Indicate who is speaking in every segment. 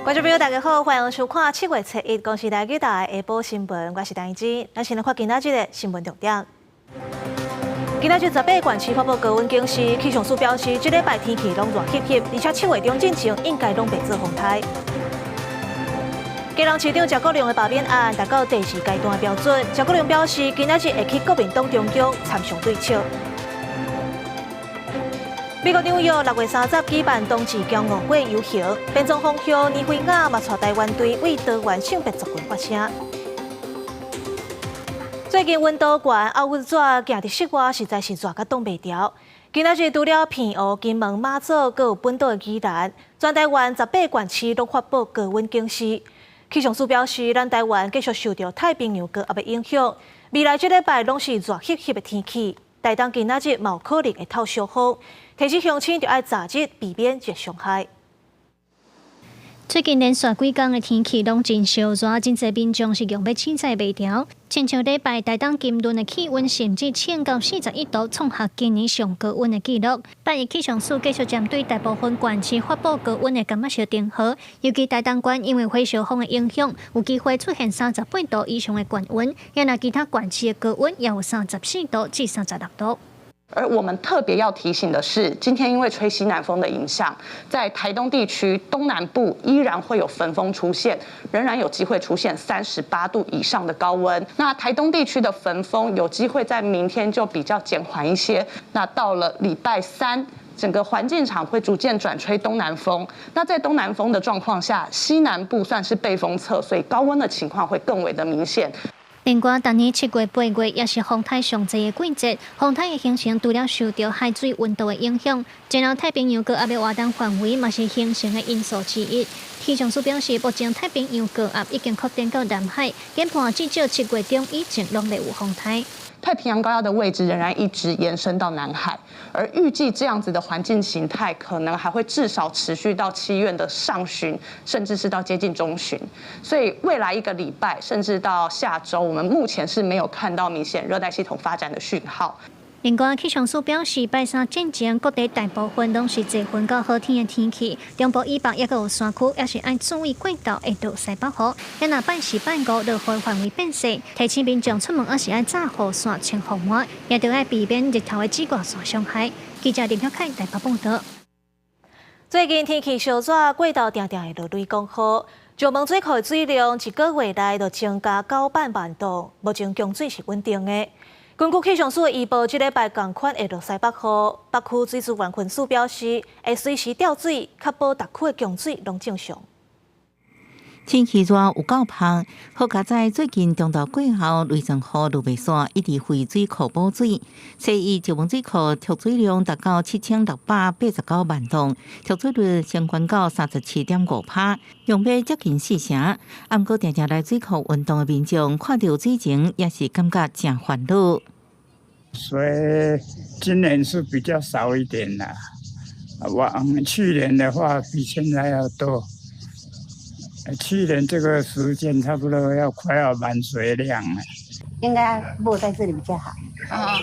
Speaker 1: 觀眾朋友，大家好，歡迎收看7月7日公視台語台的下晡新聞，我是陳怡之。咱先來看今仔日的新聞重點。今仔日18個縣市發布高溫警示，氣象署表示，這禮拜天氣攏熱翕翕，而且7月中進前應該攏袂做風颱。基隆市長謝國樑的罷免案達到第二階段的標準，謝國樑表示，今仔日會去國民黨中央參詳對策。美國紐約6月30舉辦冬至驕傲會遊行，變裝皇后倪菲亞嘛帶台灣隊為多元性別族群發聲。最近溫度懸，啊，溫熱行佇室外實在是熱甲擋袂牢。今仔日除了澎湖、金門、馬祖，閣有本島的宜蘭，全台灣18個縣市攏發布高溫警示。氣象署表示，咱台灣繼續受著太平洋高壓的影響，未來這禮拜攏是熱翕翕的天氣。台東今仔日嘛有可能會透燒風，提醒鄉親著愛擇日避免熱傷害。
Speaker 2: 最近連續幾工的天氣攏真燒熱，真濟民眾是用欲凊彩袂牢。親像禮拜台東金崙的氣溫甚至衝到41度，創下今年上高溫的紀錄。拜一氣象署繼續針對大部分縣市發布高溫的柑仔色燈號，尤其台東縣因為火燒風的影響，有機會出現38度以上的高溫。也若其他縣市的高溫也有34度至36度。
Speaker 3: 而我們特別要提醒的是，今天因為吹西南風的影響，在台東地區東南部依然會有焚風出現，仍然有機會出現38度以上的高溫。那台東地區的焚風有機會在明天就比較減緩一些。那到了禮拜三，整個環境場會逐漸轉吹東南風。那在東南風的狀況下，西南部算是背風側，所以高溫的情況會更為的明顯。
Speaker 2: 另外，逐年7月、8月也是風颱上濟的季節，風颱的形成除了受著海水溫度的影響，然後太平洋高壓的活動範圍嘛是形成的因素之一。氣象署表示，目前太平洋高壓已經擴展到南海，研判至少7月中以前攏會有風颱。
Speaker 3: 太平洋高壓的位置仍然一直延伸到南海，而預計這樣子的環境形態可能還會至少持續到7月的上旬，甚至是到接近中旬。所以未來一個禮拜，甚至到下週，我們目前是沒有看到明顯熱帶系統發展的訊號。
Speaker 2: 另外，氣象署表示，拜三進前各地大部分攏是濟雲到好天的天氣，中部以北猶閣有山區，也是愛注意過晝會落西北雨。若拜四、拜五落雨範圍變細，提醒民眾出門猶是愛罩雨傘、穿雨帽，也著愛避免日頭的紫外線傷害。記者林曉凱台北報道。
Speaker 1: 最近天氣燒熱，過晝定定會落雷公雨。石門水庫的水量一個月內就增加900萬噸，目前供水是穩定的。根據氣象署的預報，這禮拜仝款會落西北雨。北區水資源分署表示，會隨時調水，確保逐區的供水攏正常。
Speaker 4: 天氣熱有夠芳，好佳哉最近中晝過後雷陣雨落袂煞，一直回水庫補水。所以石門水庫蓄水量達到7689萬噸，蓄水率升懸到37.5%，用欲接近四成。啊，毋過定定來水庫運動的民眾看著水情，也是感覺誠煩惱。
Speaker 5: 水今年是比較少一點啦，往去年的話比現在要多。去年這個時間差不多要快要滿水量了。
Speaker 6: 應該沒在這裡比較好。
Speaker 7: 啊，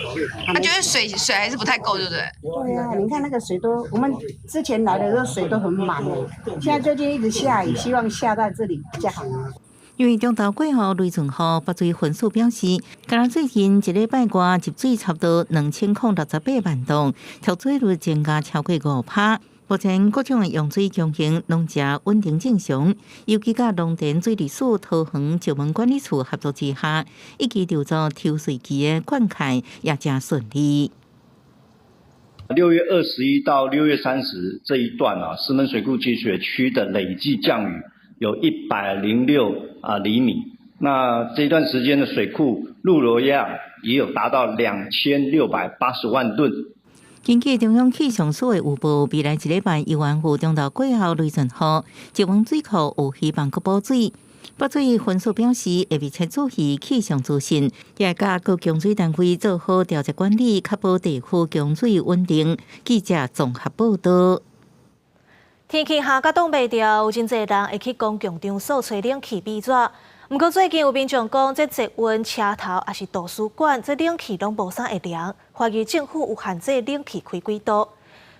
Speaker 7: 他覺得水還是不太夠，對不對？
Speaker 6: 對啊，你看那個水都，我們之前來的時候水都很滿的，現在最近一直下雨，希望下在這裡比較好。
Speaker 4: 因為中晝過後雷陣雨，北水分署表示，敢若最近一禮拜外入水差不多2068萬噸，蓄水率增加超過5%。目前各種的用水供應攏誠穩定正常，尤其佮農田水利署桃園石門管理處合作之下，一期製造抽水機的灌溉也誠順利。
Speaker 8: 6月21到6月30這一段啊，石門水庫集水區的累計降雨有106厘米。那這一段時間的水庫入流量也有達到2680萬噸。
Speaker 4: 根據中央氣象署的預報，未來一禮拜猶原有中晝過後雷陣雨，石門水庫有希望閣補水。北水分署表示，會密切注意氣象資訊，也會佮各供水單位做好調節管理，確保地區供水穩定。記者綜合報道。
Speaker 1: 天氣寒甲擋袂牢，有真濟人會去公共場所吹冷氣避熱。毋過最近有民眾講，這捷運車頭抑是圖書館，這冷氣攏無啥會涼，懷疑政府有限制冷氣開幾度。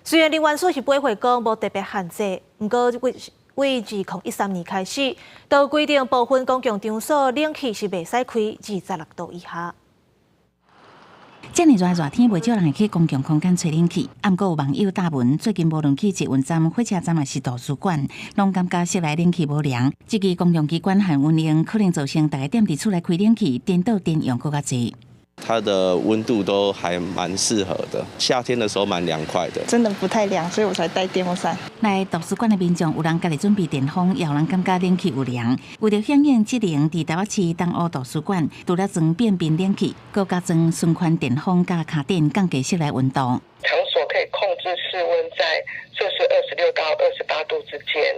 Speaker 1: 雖然能源署是回覆講無特別限制，毋過有對2013年開始，就規定部分公共場所冷氣是袂使開26度以下。
Speaker 4: 遮爾熱熱天，袂少人會去公共空間吹冷氣。毋過有網友貼文，最近無論去捷運站、火車站抑是圖書館，攏感覺室內冷氣無涼。這支公共機關限溫令，可能造成大家踮佇厝內開冷氣，顛倒電用閣較濟。
Speaker 9: 它的溫度都還蠻適合的，夏天的時候蠻涼快的。
Speaker 10: 真的不太涼，所以我才帶電風扇。
Speaker 4: 來圖書館的民眾有人家己準備電風，也有人感覺冷氣有涼。為著響應這輪，佇台北市東湖圖書館，除了裝變頻冷氣，閣加裝循環電風佮跤墊，降低室內溫度。
Speaker 11: 場所可以控制室溫在攝氏26到28度之間，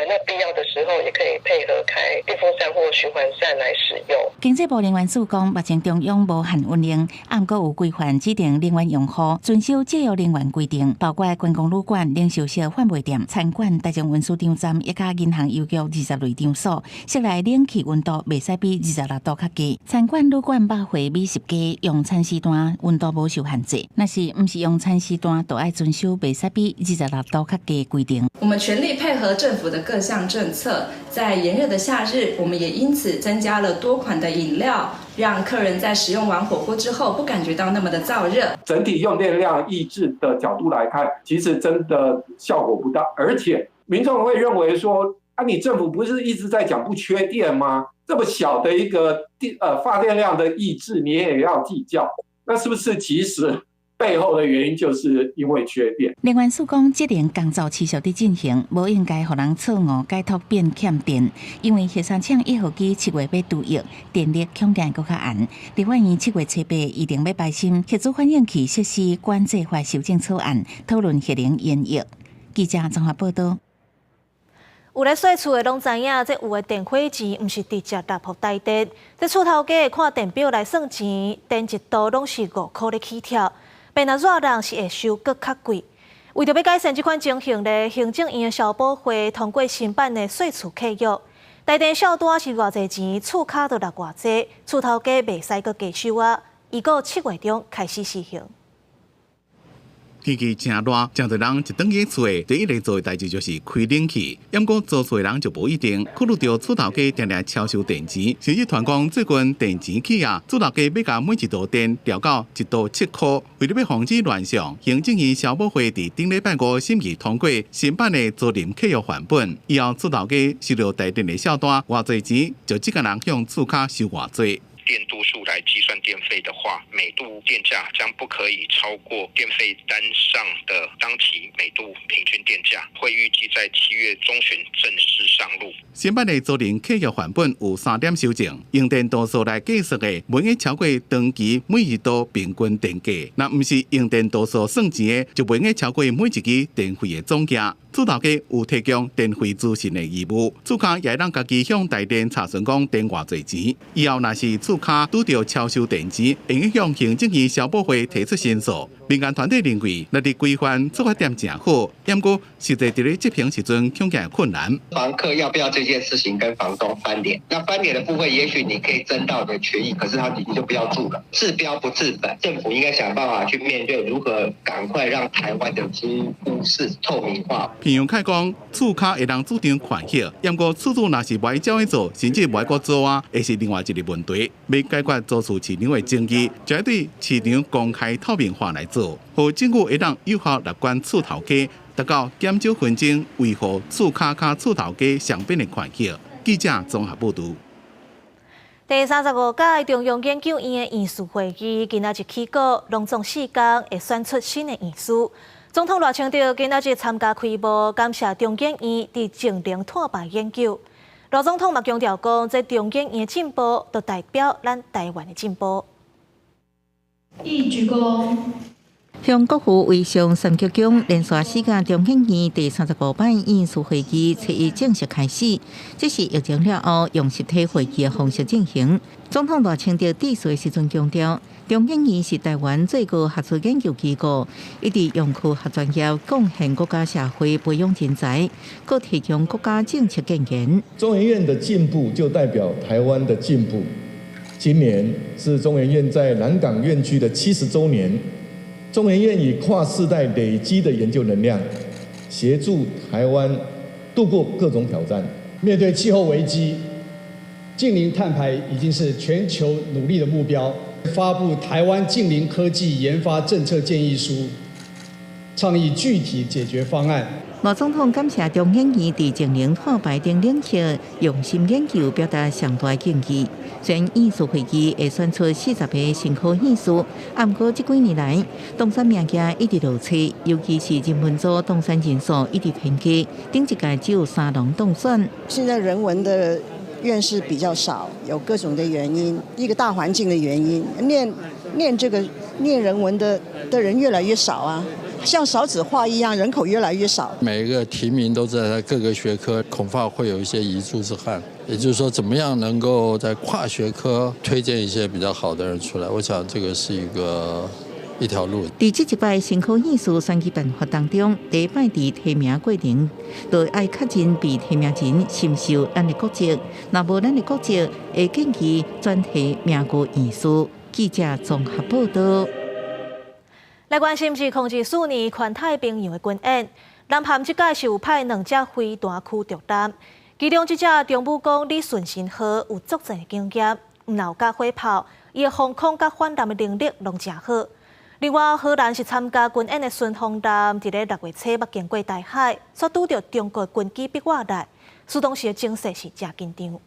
Speaker 11: 那必要的時候也可以配合開電風扇或循環扇來使用。
Speaker 4: 經濟部能源署講，目前中央無限溫令，毋過有規範指定能源用戶遵守節約能源規定，包括觀光旅館、零售商販賣店、餐館、大眾運輸場站，以及銀行、郵局20類場所，室內冷氣溫度袂使比26度較低。餐館、旅館、百貨、美食街用餐時段溫度無受限制，若是毋是用餐時段，就愛遵守袂使比26度較低規定。
Speaker 12: 我們全力配合政府的各項政策，在炎熱的夏日，我們也因此增加了多款的飲料，讓客人在食用完火鍋之後不感覺到那麼的燥熱。
Speaker 13: 整體用電量抑制的角度來看，其實真的效果不大，而且民眾會認為說，啊，你政府不是一直在講不缺電嗎？這麼小的一個電發電量的抑制，你也要計較，那是不是其實背後的原因就是因為缺電？
Speaker 4: 能源署講，節能工作持續佇進行，無應該予人錯誤解讀變欠電。因為核三廠一號機7月欲除役，電力恐驚閣較絚。立法院7月初8預定欲排審核子反應器設施管制法修正草案，討論核能延役。記者綜合報道。
Speaker 1: 有咧稅厝的攏知影，這有的電費錢毋是直接納予台電，這厝頭家看電表來算錢，電1度攏是5箍咧起跳。變若熱人是會收閣較貴。為著欲改善這款情形咧，行政院的消保會通過新版的稅厝契約，台電數單是偌濟錢，厝跤就納偌濟，厝頭家袂使閣加收啊。預告7月中開始施行。
Speaker 14: 天氣誠熱，誠濟人一轉去厝，第一个做的代誌就是開冷氣。毋過租厝的人就無一定，考慮著厝頭家定定超收電錢，甚至傳講最近電錢起啊，厝頭家欲共每一度電調到1度7箍。為著欲防止亂象，行政院消保會佇頂禮拜五審議通過新版的租賃契約範本，以後厝頭家收著台電的數單，偌濟錢就這個人向厝跤收偌濟。
Speaker 15: 電度數來計算電費的話，每度電價將不可以超過電費單上的當期每度平均電價，會預計在7月中旬正式上路。
Speaker 14: 新版的租賃契約範本有三點修正，用電度數來計算的，袂用超過當期每一度平均電價；若毋是用電度數算錢的，就袂用超過每一支電費的總價。厝頭家有提供電費資訊的義務，厝跤也會當家己向台電查詢講電偌濟錢。以後若是厝跤拄著超收電錢，會用向行政院消保會提出申訴。民間團體認為，若佇規範出發點誠好，毋過實際佇咧執行時陣恐驚困難。
Speaker 16: 房客要不要這件事情跟房東翻臉？那翻臉的部分，也許你可以爭到你的權益，可是他你就不要住了。治標不治本，政府應該想辦法去面對，如何趕快讓台灣的租屋市透明化。
Speaker 14: 朋友開講，厝跤會當主張權益，毋過厝主若是無愛照樣做，甚至無愛閣租啊，會是另外一个問題。欲解決租厝市場的爭議，就愛對市場公開透明化來做，予政府會當有效來管厝頭家，達到減少紛爭、維護厝跤佮厝頭家雙邊的權益。記者綜合報導。
Speaker 1: 第35屆中央研究院的院士會議今仔日起鼓，攏總4工會選出新的院士。總統賴清德今仔日參加開幕，感謝中研院佇淨零碳排研究。賴總統嘛強調講，這中研院的進步，就代表咱台灣的進步。
Speaker 17: 一鞠躬。
Speaker 4: 向國父遺像三鞠躬，連續4屆中研院第35擺院士會議初一正式開始。這是疫情了後用實體會議的方式進行。總統賴清德致辭的時陣強調，中研院是台灣最高學術研究機構，一直用科學專業貢獻國家社會，培養人才，閣提供國家政策建言。
Speaker 18: 中研院的進步就代表台灣的進步。今年是中研院在南港院區的70週年。中研院以跨世代累積的研究能量，協助台灣度過各種挑戰。
Speaker 19: 面對氣候危機，淨零碳排已經是全球努力的目標。發布台灣淨零科技研發政策建議書，倡議具體解決方案。
Speaker 4: 馬總統感謝中研院佇淨零碳排等領域用心研究，表達上大敬意。雖然院士會議會選出40個新科院士，啊，毋過這幾年來，當選名額一直落吹，尤其是人文組當選人數一直偏低，頂一屆只有三人當選。
Speaker 20: 現在人文的院士比較少，有各種的原因，一個大環境的原因，念這個念人文的人越來越少啊。像少子化一樣，人口越來越少。
Speaker 21: 每一個提名都在各個學科，恐怕會有一些遺珠之憾。也就是說，怎麼樣能夠在跨學科推薦一些比較好的人出來？我想這個是一條路。
Speaker 4: 佇這一擺新科院士選舉辦法當中，第一擺佇提名過程，就愛確認被提名人是毋是有咱的國籍，若無咱的國籍，會建議轉提名國院士。記者綜合報道。
Speaker 1: 來關心是2024年環太平洋的軍演，南韓這屆是有派兩隻飛彈驅逐艦，其中這隻長武功李舜臣號有作戰經驗，毋但有駕火炮，伊的防空佮反艦的能力攏誠好。另外，荷蘭是參加軍演的順風艦，佇咧6月初捌經過台海，煞拄著中國軍機逼過來，所以當時的情勢是誠緊張。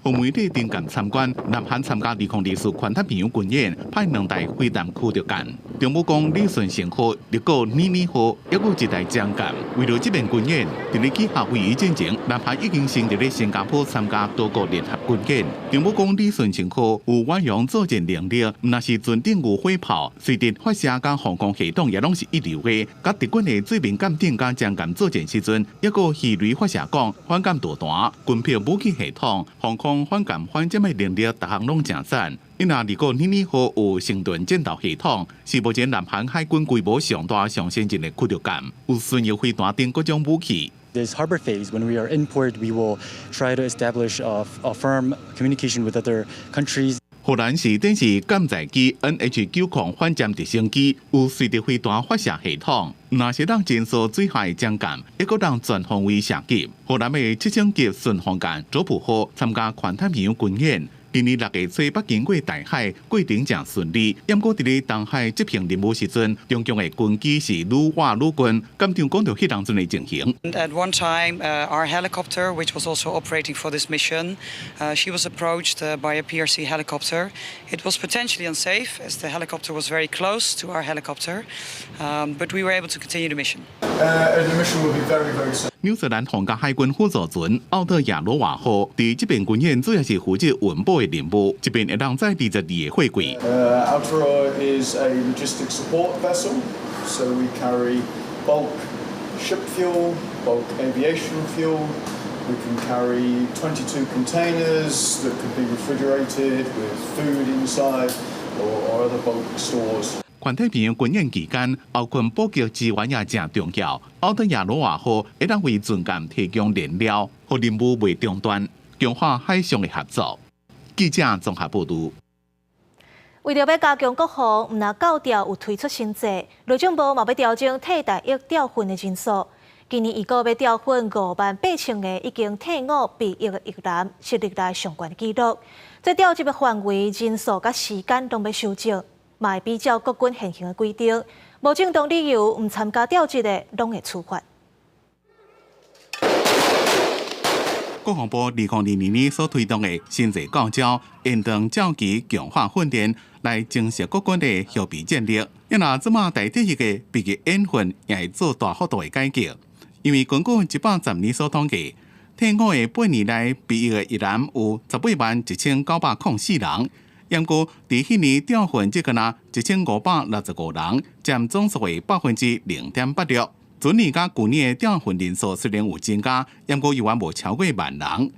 Speaker 14: 予媒體登艦參觀，南韓參加2024環太平洋軍演，派兩台飛彈驅逐艦。長武功李舜臣號、日國妮妮號，抑閣一台槳艦。為著這遍軍演，佇咧去夏威夷進前，南韓已經先佇咧新加坡參加多國聯合軍演。長武功李舜臣號有遠洋作戰能力，毋但是船頂有火炮，隨地發射佮防空系統也攏是一流的。佮敵軍的水面艦艇佮槳艦作戰時陣，抑閣魚雷發射管、反艦導彈、軍品武器系統、防空反艦反艦的能力，逐項攏誠讚。伊若如果妮妮號有星盾戰鬥系統，是目前南韓海軍規模上大、上先進的驅逐艦，有巡弋飛彈等各種武器。
Speaker 22: This harbor phase, when we are in port, we will try to establish a firm communication with other countries.
Speaker 14: 荷蘭是展示艦載機 NH90反潛直升機，有隨地飛彈發射系統，若是當偵搜水下槳艦，抑閣當全方位射擊。荷蘭的70級巡防艦卓普號參加環太平洋軍演。今年6月初捌經過台海，過程誠順利。毋過佇咧東海執行任務時陣，中共的軍機是愈倚愈近，艦長講著彼當陣的情形。
Speaker 23: At one time, our helicopter, which was also operating for this mission, she was approached by a PRC helicopter. It was potentially unsafe as the helicopter was very close to our helicopter, but we were able to continue the mission.
Speaker 24: The mission will be very, very safe.
Speaker 14: 紐西蘭皇家海軍輔助船奧特亞羅瓦號，佇這遍軍演主要是負責運補的任務，一遍會當載22個貨櫃。
Speaker 24: Aotearoa is a logistic support vessel, so we carry bulk ship fuel, bulk aviation fuel. We can carry 22 containers that could be refrigerated with food inside or other bulk stores.
Speaker 14: 環太平洋軍演期間，後勤補給資源也誠重要。奧特亞羅瓦號會當為船艦提供燃料，予任務袂中斷，強化海上的合作。記者綜合報導。
Speaker 1: 為著欲加強國防，毋但教調有推出新制，內政部嘛欲調整替代役調訓的人數。今年預估欲調訓5萬8千個已經退伍備役的役男，是歷來上懸紀錄。這調集的範圍、人數佮時間攏欲修正，嘛會比照國軍現行的規定，無正當理由毋參加調集的，攏會處罰。
Speaker 14: 國防部2022年所推動的新制教招，延長召期強化訓練，來增設國軍的後備戰力。因若這馬代替役的畢業演訓，也會做大幅度的改革。因為根據110年所統計，退伍的8年內畢業的役男有181,904人，毋過佇彼年調訓只敢若1565人，佔總數的0.86%。前年佮舊年的調訓人數雖然有增加，毋過猶原無超過萬人。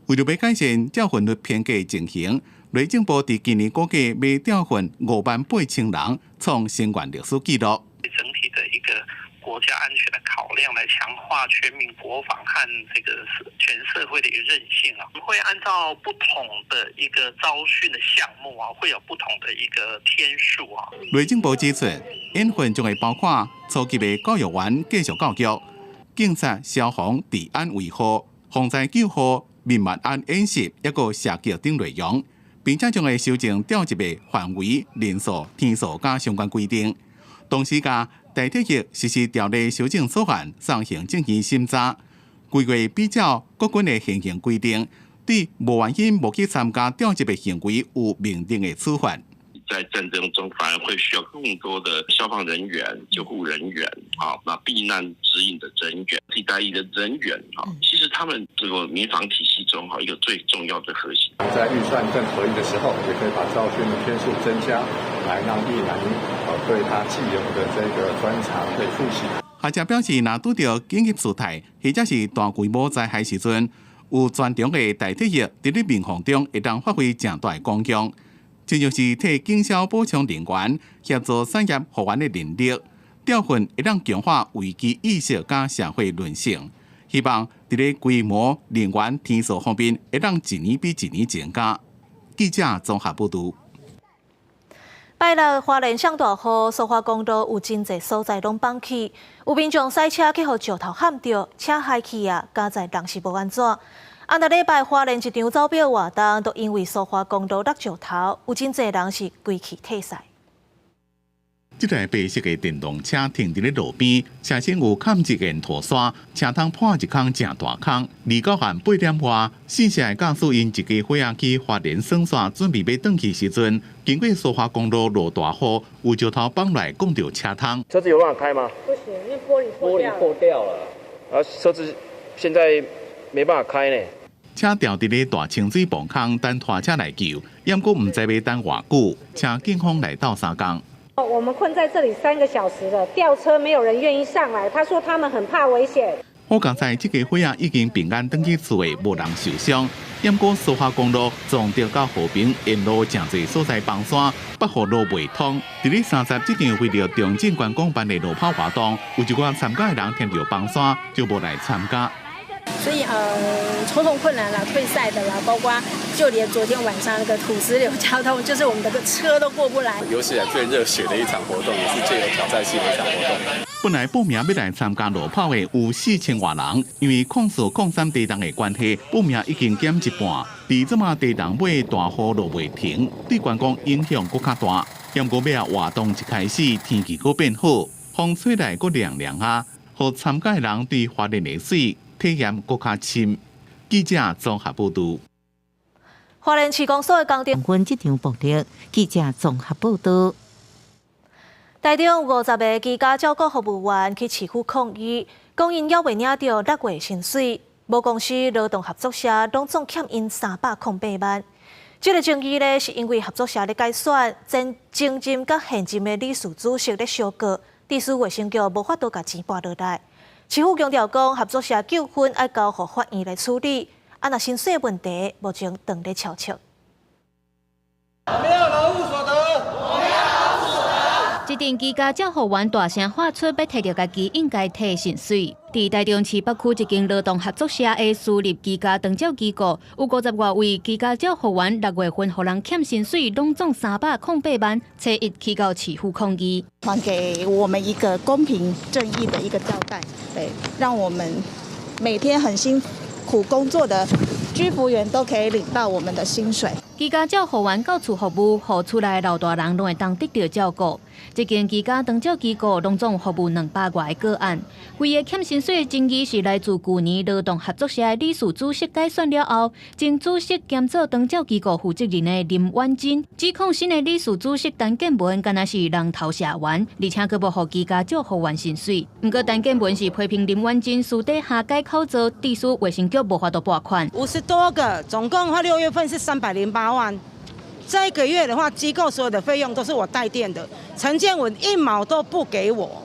Speaker 14: 為著欲改善調訓率偏低情形，內政部佇今年估計欲調訓5萬8千人，創新懸歷史紀錄。
Speaker 25: 整體的一個國家安全的考量，來強化全民國防和這個全社會的一個韌性啊。我們會按照不同的一個召訓的項目啊，會有不同的一個天數啊。
Speaker 14: 內政部指出，演訓將會包括初級的教育員繼續教育，警察、消防、治安維護、防災救護、民安演習，抑閣射擊等內容，並且將會修正調集的範圍、人數、天數佮相關規定。同時，共台鐵役實施條例修正草案送行政院審查，規劃比照國軍的現行規定，對無原因無去參加調集的行為有明定的處罰。
Speaker 2: 在戰爭中，反而會需要更多的消防人員、救護人員，啊，那避難指引的人員、替代役的人員，啊，其實他們這個民防體系中，哈，一個最重要的核心。
Speaker 3: 在預算更合理的時候，也可以把召訓的天數增加，來讓役男對他既有的這個專長可以複習。
Speaker 14: 學者表示，若拄著緊急事態或者是大規模災害時陣，有專長的代替役佇咧民防中會當發揮誠大的功用。這就是替警消補充人員協助產業復原的能力，調訓會當強化危機意識佮社會韌性。希望佇咧規模、人員、天數方面，會當一年比一年增加。記者綜合報導。
Speaker 1: 拜六花蓮上大雨，蘇花公路有真濟所在攏崩去，有民眾駛車去予石頭撼著，車害去啊，佳哉人是無按怎。啊，那禮拜花蓮一場走表活動，都因為蘇花公路落石頭，有真濟人是規氣退賽。
Speaker 14: 這台白色的電動車停佇咧路邊，車身有崁一個塗沙，車窗破一空誠大空。29號8點外，姓謝的駕駛𪜶一家伙仔去花蓮耍沙，準備欲轉去時陣，經過蘇花公路落大雨，有石頭崩來摃著車窗。
Speaker 5: 車子有辦法開嗎？
Speaker 6: 不行，因為玻璃破掉。
Speaker 5: 玻璃破掉了，啊，車子現在沒辦法開呢。
Speaker 14: 車掉佇咧大清水磅空等拖車來救，毋過毋知欲等偌久，車警方來鬥相共。
Speaker 6: 我們困在這裡3個小時了，吊車沒有人願意上來，他說他們很怕危險。
Speaker 14: 好佳哉，這家伙仔已經平安轉去厝的，無人受傷。毋過蘇花公路從竹到和平沿路誠濟所在崩山，北河路袂通。佇咧30這場為著中正關公辦的路跑活動，有一寡參加的人聽著崩山就無來參加。
Speaker 7: 所以重重困難啦，退賽的啦，包括就連昨天晚上那個土石流交通，就是我們的個車都過不來。
Speaker 26: 有史以來最熱血的一場活動，也是最有挑戰性的一場活動。
Speaker 14: 本來報名欲來參加路跑的有4000外人，因為04、03地動的關係，報名已經減一半。佇這馬地動尾大雨落袂停，對觀光影響閣較大。毋過尾仔活動一開始，天氣閣變好，風吹來閣涼涼啊，予參加的人對花蓮的水體驗閣較深。記者綜合報導。
Speaker 1: 花蓮市公所的工程，
Speaker 4: 阮這場暴力。記者綜合報導。
Speaker 1: 台中50個居家照顧服務員去市府抗議，講𪜶猶未領著6月薪水，母公司勞動合作社攏總欠𪜶308萬。這個爭議咧，是因為合作社咧改選，前前任佮現任的理事主席咧相告，致使衛生局無法度共錢撥落來。市府強調講，合作社糾紛愛交予法院來處理，啊，若薪水問題，目前當咧悄悄。
Speaker 27: 我們要勞務所得，我們要勞務所得。
Speaker 28: 這陣居家照護員大聲喊出，欲提著家己應該提薪水。佇台中市北區一間勞動合作社的私立居家長照機構，有50外位居家照護員，6月份予人欠薪水，攏總308萬，初一去到市府抗議，
Speaker 10: 還給我們一個公平正義的一個交代，對，讓我們每天很辛苦工作的居服員都可以領到我們的薪水。
Speaker 28: 居家照護員到厝服務，予厝內老大人攏會當得著照顧。這間居家長照機構攏總服務200外個個案。規個欠薪水的爭議是來自舊年勞動合作社的理事主席改選了後，前主席兼做長照機構負責人的林婉珍指控新的理事主席陳建文敢若是人頭社員，而且閣無予居家照護員薪水。毋過陳建文是批評林婉珍私底下改口做，致使衛生局無法度撥款。
Speaker 29: 50多個，總共的話6月份是308萬。這個月的話，機構所有的費用都是我代墊的，陳建文一毛都不給我。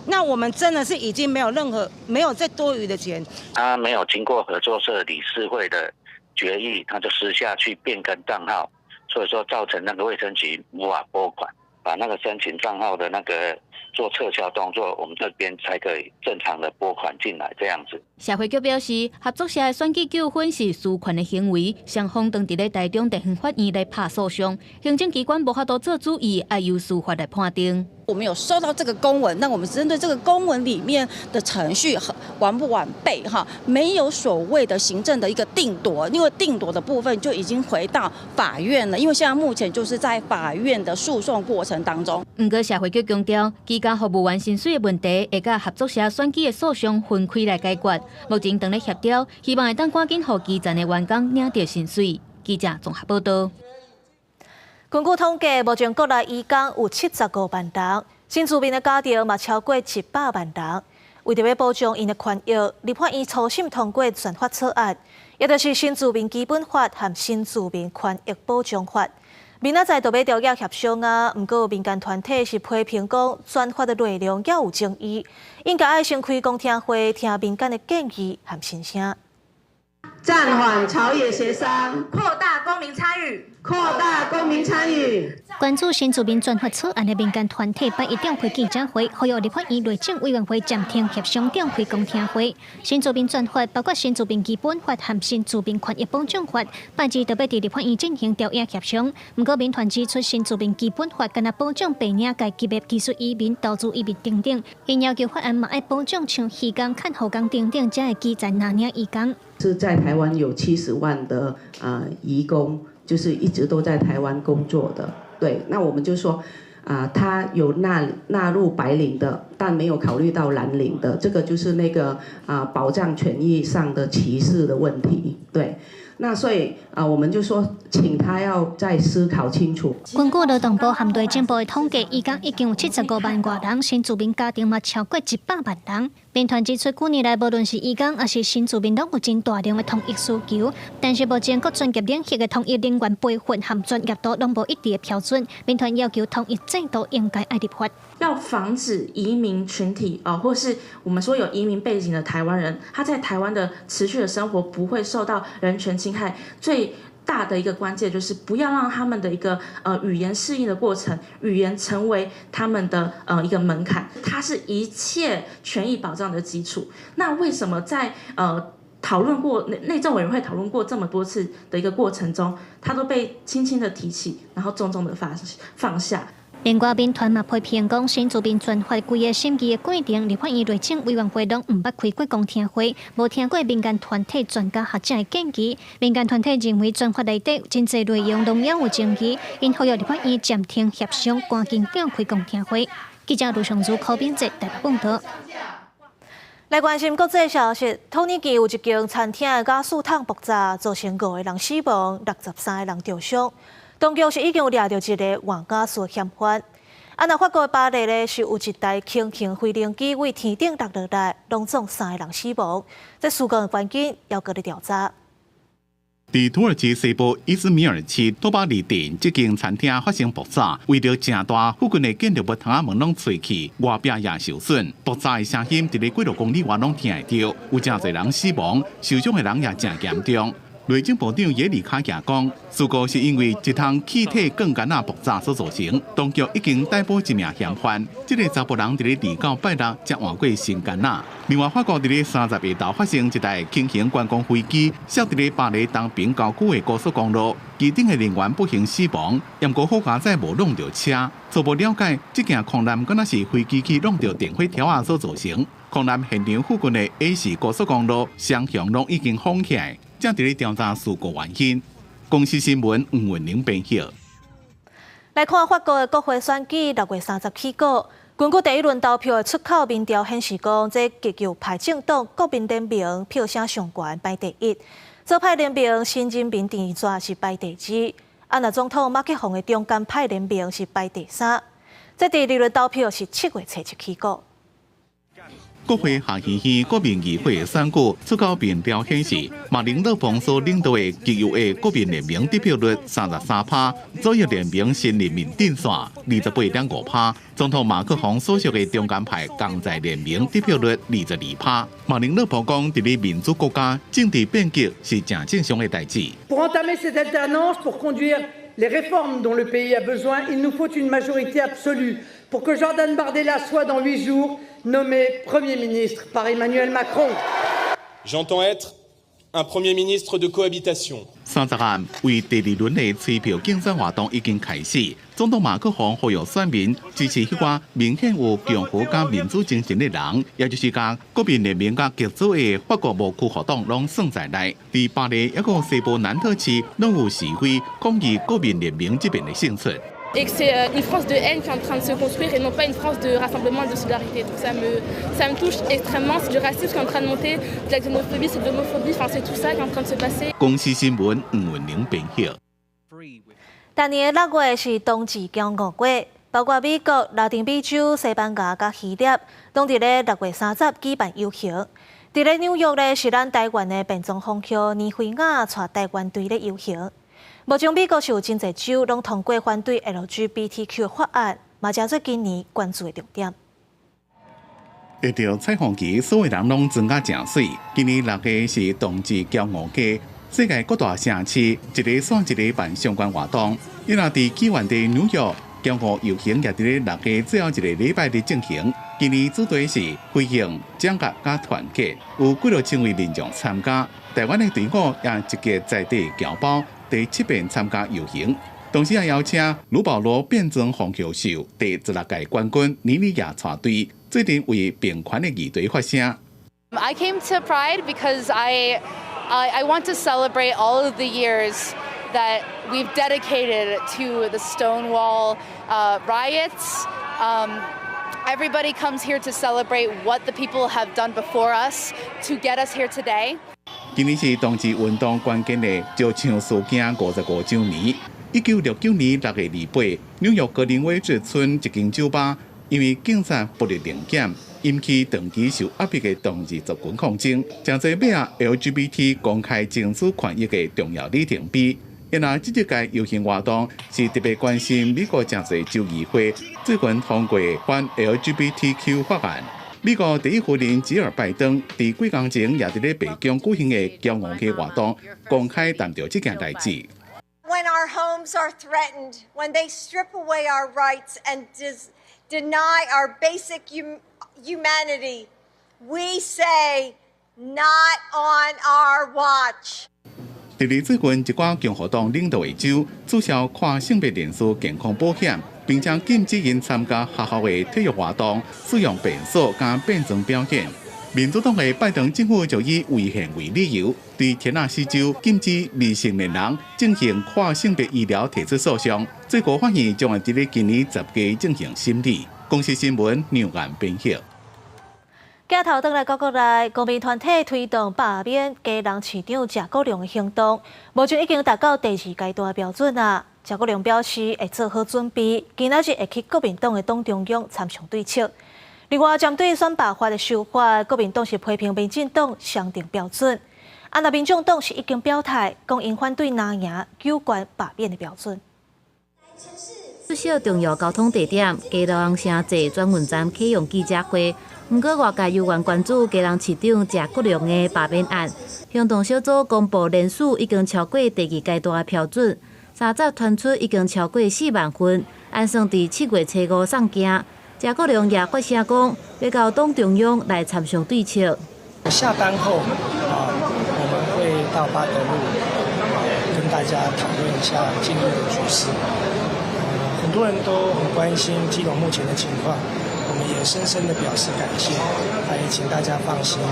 Speaker 29: 那我們真的是已經沒有任何沒有再多餘的錢。
Speaker 30: 他沒有經過合作社理事會的決議，他就私下去變更賬號，所以說造成那個衛生局無法撥款，把那個申請賬號的那個做撤銷動作，我們這邊才可以正常的撥款進來這樣子。
Speaker 28: 社會局表示，合作社的選舉糾紛是私權的行為，雙方當佇咧台中地方法院來拍訴訟，行政機關無法度做主意，愛由司法來判定。
Speaker 8: 我們有收到這個公文，那我們針對這個公文裡面的程序完不完備？哈，沒有所謂的行政的一個定奪，因為定奪的部分就已經回到法院了，因為現在目前就是在法院的訴訟過程當中。
Speaker 28: 毋過社會局強調，居家服務員薪水的問題會佮合作社選舉的訴訟分開來解決。目前正咧協調，希望會當趕緊予基層的員工領著薪水。記者綜合報道。
Speaker 1: 根據統計，目前國內移工有75萬人，新住民的家庭嘛超過100萬人。為著欲保障𪜶的權益，立法院初審通過專法草案，也就是新住民基本法和新住民權益保障法。明仔載就欲朝野協商啊，毋過民間團體是批評講專法的內容猶有爭議，應該愛先開公聽會，聽民間的建議和心聲。
Speaker 9: 暫緩朝野協商，擴大公民參與，擴大公民參與。
Speaker 11: 關注新住民專法草案的民間團體拜一召開記者會，呼籲立法院內政委員會暫停協商，召開公聽會。新住民專法包括新住民基本法和新住民權益保障法，拜二就欲佇立法院進行朝野協商。毋過民團指出，新住民基本法干焦保障白領階級的技術移民、投資移民等等，𪜶要求法案嘛愛保障像漁工、看護工等等遮的基層藍領移工。
Speaker 9: 是在台灣有70萬的移工，就是一直都在台灣工作的。對，那我們就說啊，他有納入白領的，但沒有考慮到藍領的，這個就是那個保障權益上的歧視的問題。對，那所以啊，我們就說請他要再思考清楚。
Speaker 11: 根據勞動部和內政部的統計，移工已經有75萬外人，新住民家庭嘛超過100萬人。民團指出，幾年來無論是移工抑是新住民，攏有真大量的統一需求，但是目前各專業領域的統一人員培訓和專業度攏無一致的標準。民團要求統一制度應該愛立法，
Speaker 12: 要防止移民群體啊，或是我們說有移民背景的台灣人，他在台灣的持續的生活不會受到人權侵害。最大的一個關鍵就是不要讓他們的一個語言適應的過程，語言成為他們的一個門檻，它是一切權益保障的基礎。那為什麼在討論過內政委員會討論過這麼多次的一個過程中，它都被輕輕的提起，然後重重的放下？
Speaker 11: 另外，民團嘛批評講，新住民專法規个審議的過程，立法院內政委員會攏毋捌開過公聽會，無聽過民間團體專家學者的建議。民間團體認為專法內底真濟內容攏猶有爭議，𪜶呼籲立法院暫停協商，趕緊召開公聽會。記者盧尚如、柯炳哲台北報導。
Speaker 1: 來關心國際消息，土耳其有一間餐廳的瓦斯桶爆炸，造成五個人死亡，63個人著傷。當局是已經有掠著一个換瓦斯嫌犯。啊，若法國巴黎咧，是有一台輕型飛行機對天頂落落來，攏總三个人死亡。這事故的原因猶閣咧調查。
Speaker 14: 佇土耳其西部伊茲米爾市多巴利鎮這間餐廳發生爆炸，圍著誠大附近的建築物窗仔門攏碎去，外壁也受損。爆炸的聲音佇咧幾落公里外攏聽會著，有誠濟人死亡，受傷的人也誠嚴重。內政部長耶利卡亞講，事故是因為一桶氣體鋼桿仔爆炸所造成。當局已經逮捕一名嫌犯，這个查埔人佇咧二九拜六才換過新桿仔。另外，法國佇咧30下晝發生一台輕型觀光飛機，摔佇咧巴黎東邊郊區的高速公路，機頂的人員不幸死亡，毋過好佳哉無挵著車。初步了解，這件空難敢若是飛機去挵著電火條仔所造成。空難現場附近的 A 四高速公路雙向攏已經封起來。正佇咧調查事故原因。公視新聞吳文玲編譯。
Speaker 1: 來看法國的國會選舉，6月30起鼓。根據第一輪投票的出口民調顯示，講這極右派政黨國民聯盟票聲上懸排第一，左派聯盟新人民陣線是排第二，啊，若總統馬克宏的中間派聯盟是排第三。這第二輪投票是7月初一起鼓。
Speaker 14: 國會下議院國民議會選舉出口民調顯示，馬林勒龐所領導的極右的國民聯盟得票率33%，左翼聯盟新人民陣線28.5%，總統馬克宏所屬的中間派共在聯盟得票率22%。馬林勒龐講，佇咧民主國家政治變革是誠正常的代誌。
Speaker 13: Pour entamer cette alternance, pour conduire les réformes dont le pays a besoin, il nous faut une majorité absolue pour que Jordan Bardella soit dans 8 jours nommé Premier ministre par Emmanuel Macron.
Speaker 15: J'entends être un Premier ministre de cohabitation.
Speaker 14: 30暗為第二輪的催票競選活動已經開始，總統馬克宏呼籲選民支持彼寡明顯有共和佮民主精神的人，也就是共國民聯盟佮極左的法國無區學黨攏算在內。佇巴黎抑閣西部南特市攏有示威抗議國民聯盟這邊的勝出。
Speaker 15: Et que c'est une France de haine qui est en train de se construire et non pas une France de rassemblement et de solidarité. Donc ça me touche extrêmement, c'est du racisme qui est en train de monter, de la xénophobie, c'est de l'homophobie, enfin c'est tout ça qui est en train de se passer.
Speaker 14: 公視新聞吳文玲編譯。
Speaker 1: 逐年6月是同志驕傲月，包括美國、拉丁美洲、西班牙佮希臘，攏佇咧6月30舉辦遊行。佇咧紐約咧，是咱台灣的變裝皇后倪惠雅帶台灣隊咧遊行。目前美國是有真濟州攏通過反對 LGBTQ 法案，嘛成做今年關注的重點。
Speaker 14: 遇著彩虹旗，所有人攏妝甲誠媠。今年6月是同志驕傲月，世界各大城市一个紲一个辦相關活動。伊若佇起源地紐約，驕傲遊行也佇咧6月最後一個禮拜日進行。今年主題是回應、整合佮團結，有幾若千位民眾參加。台灣的隊伍也集結在地僑胞第七遍參加遊行，同時也邀請魯保羅變裝皇后秀第16屆冠軍妮妮亞帶隊，做陣為平權的議題發聲。
Speaker 16: I came to Pride because I want to celebrate all of the years that we've dedicated to the Stonewall riots. Everybody comes here to celebrate what the people have done before us to get us here today.
Speaker 14: 今年是同志運動關鍵的石牆事件55週年。1969年6月28，紐約格林威治村一間酒吧，因為警察暴力臨檢，引起長期受壓迫的同志族群抗爭，成做尾仔 LGBT 公開爭取權益的重要里程碑。因而這一屆遊行活動是特別關心美國誠濟州議會最近通過反 LGBTQ 法案。美國第一夫人吉爾拜登佇幾工前也佇咧白宮舉行的驕傲月活動，公開談著這件代誌。
Speaker 17: When our homes are threatened, when they strip away our rights and deny our basic humanity, we say, not on our watch.
Speaker 14: 佇咧最近一寡共和黨領導的州註銷跨性別人士健康保險，並且禁止𪜶參加學校的體育活動，使用便所佮變裝表演。民主黨的拜登政府就以違憲為理由，對田納西州禁止未成年人進行跨性別醫療提出訴訟。最高法院將會佇咧今年10月進行審理。公視新聞梁岩編譯。
Speaker 1: 鏡頭轉來到國內，公民團體推動罷免基隆市長謝國樑的行動，目前已經達到第二階段的標準啊。謝國樑表示會做好準備，今仔日會去國民黨的黨中央參詳對策。另外，針對選罷法的修法，國民黨是批評民進黨雙重標準，啊，若民眾黨是已經表態，講𪜶反對藍營有關罷免的標準。
Speaker 18: 不少重要交通地點，基隆城際轉運站啟用記者會。毋過外界猶原關注基隆市長謝國樑的罷免案，行動小組公布連署已經超過第二階段的標準，30傳出已經超過4萬份，按算佇7月初5送件。謝國樑也發聲講，欲到黨中央來參詳對策。
Speaker 19: 下班後啊，我們會到八德路跟大家討論一下近日的局勢。很多人都很關心基隆目前的情況。我們也深深的表示感謝，也請大家放心，我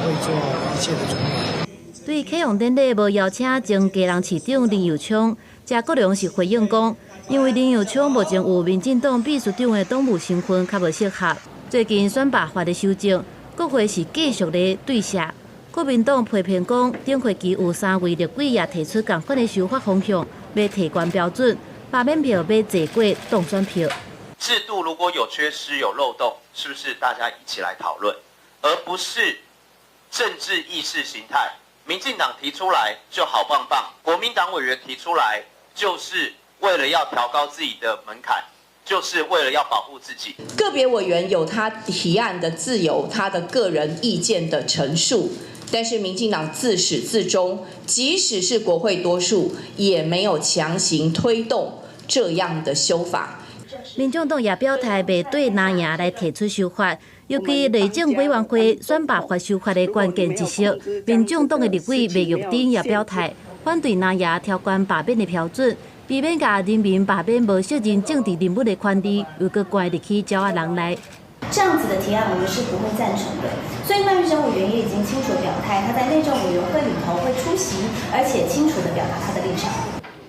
Speaker 19: 們會做一切的準備。
Speaker 18: 對啟用典禮無邀請前基隆市長林右昌，謝國樑是回應講，因為林右昌目前有民進黨秘書長的黨務身份，較無適合。最近選罷法的修正，國會是繼續咧對射。國民黨批評講，頂會期有三位立委也提出仝款的修法方向，欲提懸標準，罷免票欲濟過當選票。
Speaker 20: 制度如果有缺失、有漏洞，是不是大家一起來討論，而不是政治意識形態？民進黨提出來就好棒棒，國民黨委員提出來就是為了要調高自己的門檻，就是為了要保護自己。
Speaker 21: 個別委員有他提案的自由，他的個人意見的陳述，但是民進黨自始至終，即使是國會多數，也沒有強行推動這樣的修法。
Speaker 18: 民眾黨也表態袂對藍營來提出修法，尤其內政委員會選罷法修法的關鍵一席，民眾黨的立委麥玉珍也表態反對藍營調懸罷免的標準，避免共人民罷免無承認政治人物的權利，又閣關入去鳥仔籠內。
Speaker 2: 這樣子的提案，我們是不會贊成的。所以麥玉珍委員也已經清楚表態，他在內政委員會裡頭會出席，而且清楚地表達他的立場。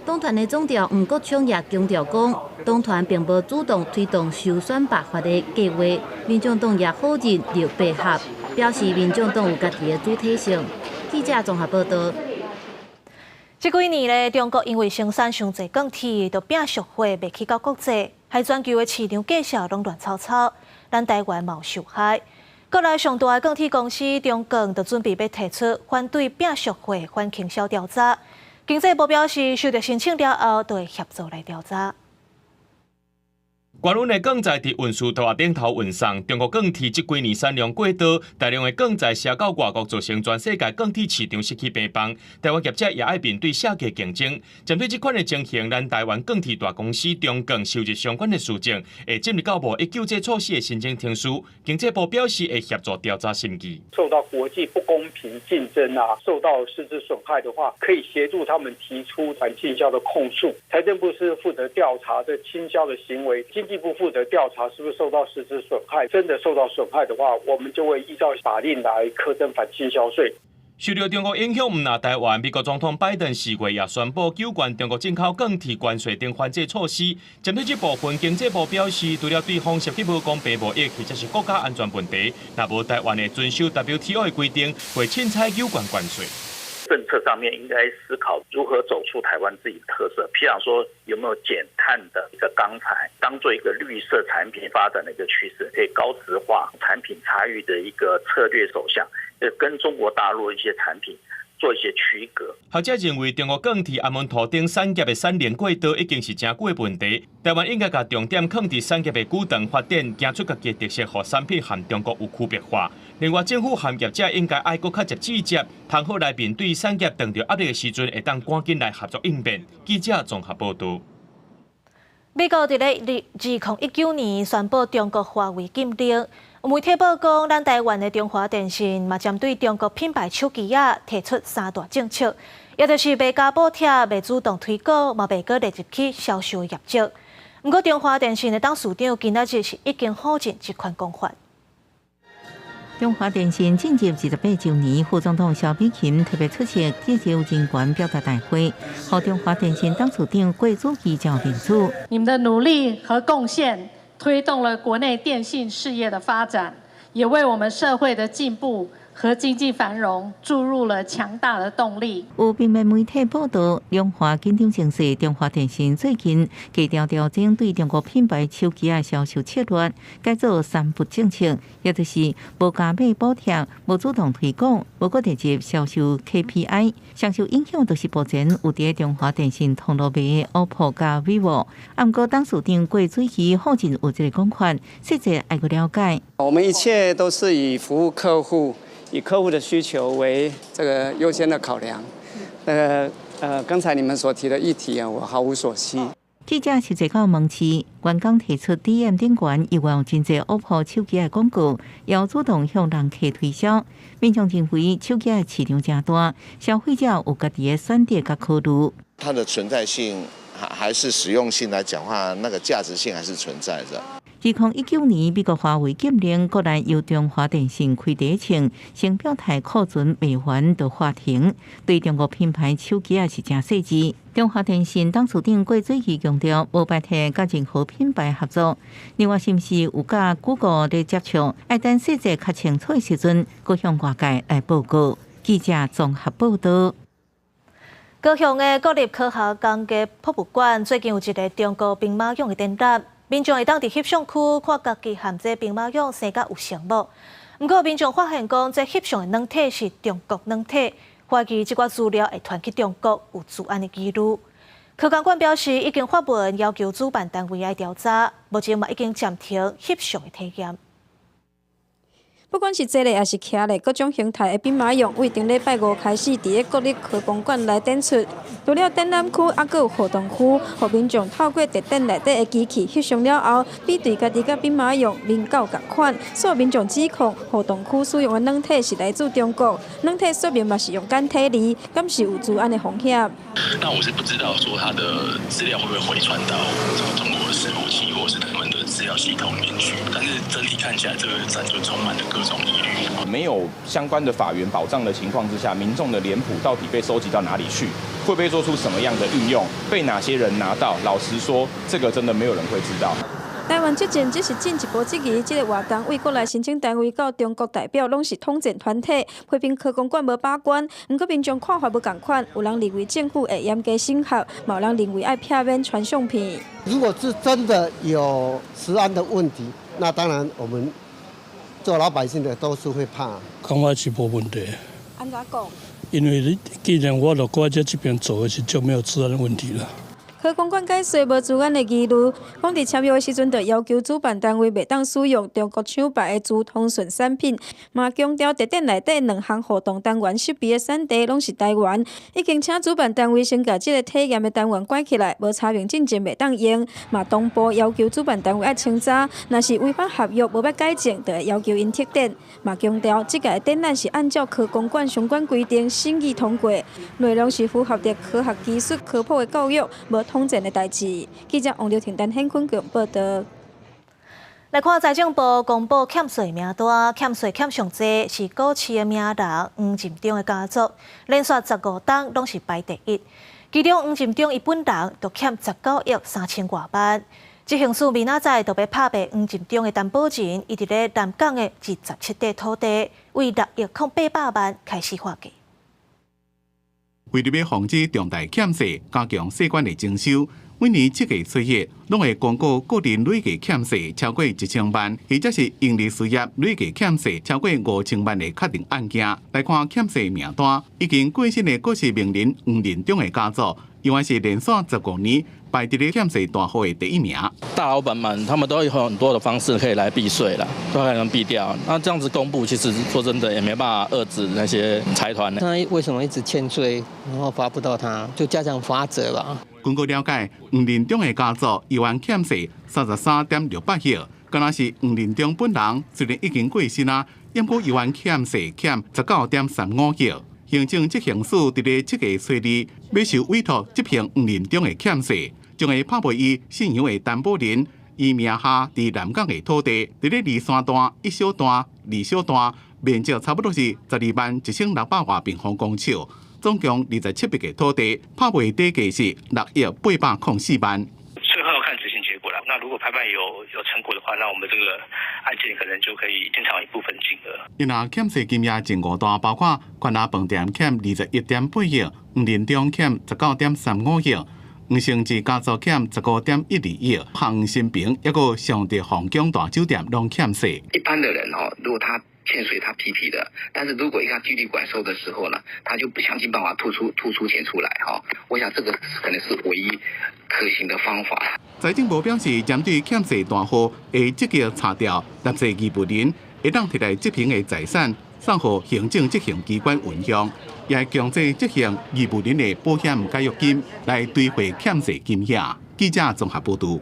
Speaker 18: 黨團的總召黃國昌也強調講，黨團並無主動推動修選罷法的計劃，民眾黨也否認綠白合，表示民眾黨有家己的主體性。記者綜合報道。
Speaker 1: 這幾年咧，中國因為生產傷濟鋼鐵，就拚俗貨賣去到國際，害全球的市場價數攏亂糟糟，咱台灣嘛有受害。國內上大的鋼鐵公司中鋼就準備欲提出反對拚俗貨反傾銷調查。經濟部表示，收到申請了後，就會協助來調查。
Speaker 3: 高溫的鋼材佇運輸途頂頭運送，中國鋼鐵這幾年產量過多，大量的鋼材銷到外國，造成全世界鋼鐵市場失去平衡。台灣業者也愛面對下價競爭。針對這款的情形，咱台灣鋼鐵大公司中鋼收集相關的書證，會進入到無一救濟措施的申請程序。經濟部表示會協助調查審議。
Speaker 5: 受到國際不公平競爭啊，受到實質損害的話，可以協助他們提出反傾銷的控訴。財政部是負責調查這傾銷的行為。經濟部負責調查是不是受到實質損害，真的受到損害的話，我們就會依照法令來課徵反傾銷稅。
Speaker 3: 受著中國影響，毋但台灣，美國總統拜登4月也宣布糾懸中國進口鋼鐵關稅等反制措施。針對這部分，經濟部表示，除了對方涉及無公平貿易或者是國家安全問題，若無台灣會遵守 WTO 的規定，會凊彩糾懸關稅。
Speaker 6: 政策上面應該思考如何走出台灣自己的特色，譬如說有沒有減碳的一個鋼材，當做一個綠色產品發展的一個趨勢，可以高質化產品差異的一個策略走向，跟中國大陸一些產品做一些區隔。
Speaker 3: 學者認為，中國鋼鐵阿門塗頂產業的產能過多已經是誠久的問題。台灣應該共重點放佇產業的主動發展，行出家己的特色，予產品和中國有區別化。另外，政府和業者應該愛閣較接接，通好來面對產業當著壓力的時陣，會當趕緊來合作應變。記者綜合報導。
Speaker 1: 美國佇咧2019年宣布中國華為禁令，有媒體報講，咱台灣的中華電信嘛針對中國品牌手機仔提出三大政策，也就是袂加補貼、袂主動推廣，嘛袂閣列入去銷售業績。毋過中華電信的董事長今仔日是已經否認這款講法。
Speaker 4: 中華電信進入28週年，副總統蕭美琴特別出席這次人權表達大會，予中華電信董事長郭子儀交面子。
Speaker 7: 你們的努力和貢獻，推動了國內電信事業的發展，也為我們社會的進步和經濟繁榮注入了強大的動力。
Speaker 4: 有平面媒體報道，兩華緊張情勢，中華電信最近低調調整對中國品牌手機仔銷售策略，改做三不政策，也就是無加碼補貼、無主動推廣、無閣列入銷售 KPI。上受影響就是目前有佇中華電信通路賣的 OPPO佮 vivo。啊，毋過董事長郭水其否認有這个講法，細節愛閣了解。
Speaker 22: 我們一切都是以服務客戶，以客戶的需求為這個優先的考量。那個剛才你們所提的議題啊，我毫無所悉。
Speaker 4: 記者實際到門市，員工提出 DM 頂懸，猶原有真濟 OPPO 手機的廣告，要主動向人客推銷。民眾認為手機的市場誠大，消費者有家己的選擇佮考慮。
Speaker 23: 它的存在性還是實用性來講話，那個價值性還是存在的。
Speaker 4: 2019年，美國華為禁令，國內由中華電信開第一槍，先表態庫存賣完就喊停，對中國品牌手機也是誠細緻。中華電信董事長郭水其強調，無排斥佮任何品牌合作。另外，是毋是有佮 Google 咧接觸？愛等細節較清楚的時陣，閣向外界來報告。記者綜合報道。
Speaker 1: 高雄的國立科學工藝博物館最近有一个中國兵馬俑的展覽。民眾會當佇翕相區看家己和這兵馬俑生甲有像無？毋過民眾發現講，這翕相的軟體是中國軟體，懷疑這寡資料會傳去中國，有資安的疑慮。科工館表示，已經發文要求主辦單位來調查，目前嘛已經暫停翕相的體驗。
Speaker 8: 不管是坐咧抑是徛咧，各種形態的兵馬俑，對頂禮拜五開始，佇咧國立科工館來展出。除了展覽區，猶閣有互動區，予民眾透過特展內底的機器翕相了後，比對家己佮兵馬俑面夠仝款。所有民眾指控互動區使用的軟體是來自中國，軟體說明嘛是用簡體字，敢是有資安的風險？
Speaker 9: 那我是不知道說他的資料會不會回傳到中國的伺服器或是他們的資料系統裡面去，但是整體看起來，這個展就充滿了各種疑慮。
Speaker 10: 沒有相關的法源保障的情況之下，民眾的臉譜到底被收集到哪裡去？會被做出什麼樣的運用？被哪些人拿到？老實說，這個真的沒有人會知道。
Speaker 8: 台灣執政只是進一步質疑，這个活動對國內申請單位到中國代表攏是統戰團體，批評科工館無把關。毋過民眾看法無仝款，有人認為政府會嚴格審核，嘛有人認為愛避免傳相片。
Speaker 24: 如果是真的有食安的問題，那當然我們做老百姓的都是會怕。
Speaker 25: 感覺是無問題。
Speaker 8: 按怎講？
Speaker 25: 因為你既然我就過來這邊做的是就沒有資安問題了。
Speaker 8: 科工館解釋無資安的疑慮，講佇簽約的時陣就要求主辦單位袂當使用中國廠牌的資通訊產品，嘛強調特展內底兩項互動單元設備的產地攏是台灣，已經請主辦單位先共這个體驗的單元關起來，無查明進前袂當用，嘛同步要求主辦單位愛清查，若是違反合約無欲改正，就會要求𪜶撤展。嘛強調這屆展覽是按照科工館相關規定審議通過，內容是符合著科學技術科普的教育，無統戰的代誌。記者王劉婷、陳顯坤報道。
Speaker 1: 來看財政部公布欠稅名單，欠稅欠上濟是股市的名人黃進中的家族，連續15冬攏是排第一。其中黃進中伊本人就欠19億3千外萬。執行署明仔載就欲拍賣黃進中的擔保人，伊佇咧南港的27塊土地，為6億0800萬開始喊價。
Speaker 14: 為著欲防止重大欠稅，加強稅款的徵收，每年7月初一，攏會公告個人累計欠稅超過1000萬，或者是營利事業累計欠稅超過5000萬的確定案件。來看欠稅名單，已經過身的股市名人黃仁忠的家族，依然是連續15年排佇咧欠稅大戶的第一名。
Speaker 26: 大老闆們，他們都有很多的方式可以來避稅啦，都可能避掉。那這樣子公布，其實說真的也沒辦法遏止那些財團。
Speaker 27: 他為什麼一直欠稅，然後罰不到他，就加強罰則吧。
Speaker 14: 根據了解，黃仁忠的家族依然欠稅33.68億，敢若是黃仁忠本人雖然已經過身啊，毋過依然欠稅欠19.35億。行政執行署佇咧7月初二，欲受委託執行黃仁忠的欠稅，將會拍賣伊信仰的擔保人伊名下佇南港的土地，佇咧二三段、一小段、二小段，面積差不多是12萬1600外平方公尺，總共27筆的土地，拍賣底價是6億804萬。
Speaker 9: 最後要看執行結果啦。那如果拍賣有成果的話，那我們這個案件可能就可以清償一部分金額。
Speaker 14: 伊若欠稅金額前五大，包括冠亞飯店欠21.8億，黃仁忠欠19.35億，黃成智家族欠15.12億，黃新平抑閣尚德皇宮大酒店攏欠稅。
Speaker 28: 一般的人哦，如果他欠稅，他皮皮的；但是如果一個紀律管收的時候呢，他就不想盡辦法吐出錢出來哈。我想這個可能是唯一可行的方法。
Speaker 14: 財政部表示，針對欠稅大戶，會積極查調納稅義務人，會當提來執行的財產，送予行政執行機關運用，也會強制執行義務人的保險解約金來追回欠稅金額。記者綜合報導。